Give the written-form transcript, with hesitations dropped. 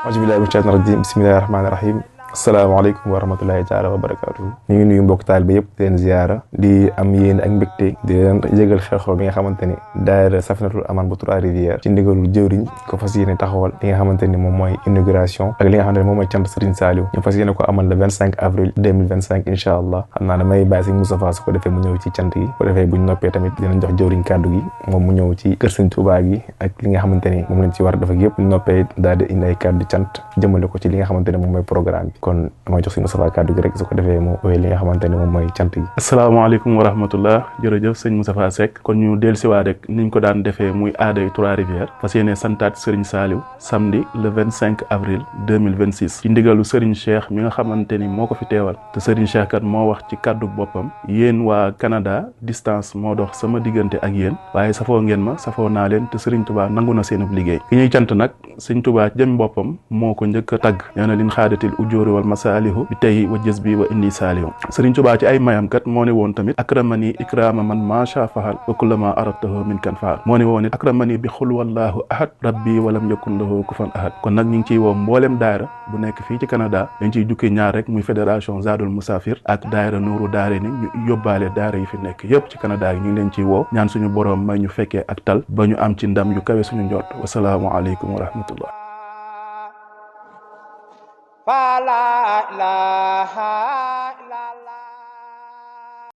auzu billahi mina shaytaani rajim bismillahi rahmaani rahim asalaamaaleykum wa rahmatullahi taala wa barakatuhu ñu ngi nuyu mbokk taalibe yëpp di leen ziyaara di am yéen ak mbégte di leen yëgal xew-xew bi nga xamante ni daayira Safinatul Aman bu Trois Rivières ci ndigalul jëwriñ ko fas yéene taxawal li nga xamante ni moom mooy inauguration ak li nga xamante ni moom mooy cant Serigne Saliou ñu fas yéene ko amal le 25 avril 2025 incha allah xam naa damay bàyyi Serigne Moustapha su ko defee mu ñëw ci cant yi ko defee buñ noppee tamit dinañ jox jëwriñ kàddu gi moom mu ñëw ci kër Serigne Touba gi ak li nga xamante ni moom lañ ci war a def ak yëpp buñ noppee daal di indi ay kàddu cant jëmale ko ci li nga xamante ni moom mooy programme bi kon damay jox Moustapha kàddu gi rek su ko defee mu wéy li nga xamante ne moom mooy cant yi. asalaamaaleykum wa rahmatullah jërëjëf sëñ Moustapha Seck kon ñu dellusiwaat rek niñ ko daan defee muy aaday Trois Rivières fas yéene santaat Serigne Saliou samedi le 25 avril 2026 ci ndigalu Serigne Cheikh mi nga xamante ni moo ko fi teewal te Serigne Cheikh kat moo wax ci kàddu boppam yéen waa Canada distance moo dox sama diggante ak yéen waaye safoo ngeen ma safoo naa leen te Serigne Touba nangu na seenub liggéey ki ñuy cant nag Serigne Touba jëm boppam moo ko njëkk a tagg nee na lin xaadatil ujóori wal masaalihu bi tey wa jës bi wa indi Saliou Serigne Touba ci ay mayam kat moo ne woon tamit akramani ikrama man macha fahal wa kullama aradtahu min kan faal moo ne woon it akramani bi xul wallahu ahad rabbi walam yakun lahu kufan ahad kon nag ñu ngi ciy woo mbooleem daayira bu nekk fii ci Canada dañ ciy jukki ñaar rek muy fédération Zadul Musafir ak daayira Nuuru Daarayni ñu yóbbaale daayira yi fi nekk yëpp ci Canada yi ñu ngi leen ciy woo ñaan suñu boroom may ñu fekkee ak tal ba ñu am ci ndam yu kawe suñu njort wasalaamu aleykum wa rahmatullah la ilaha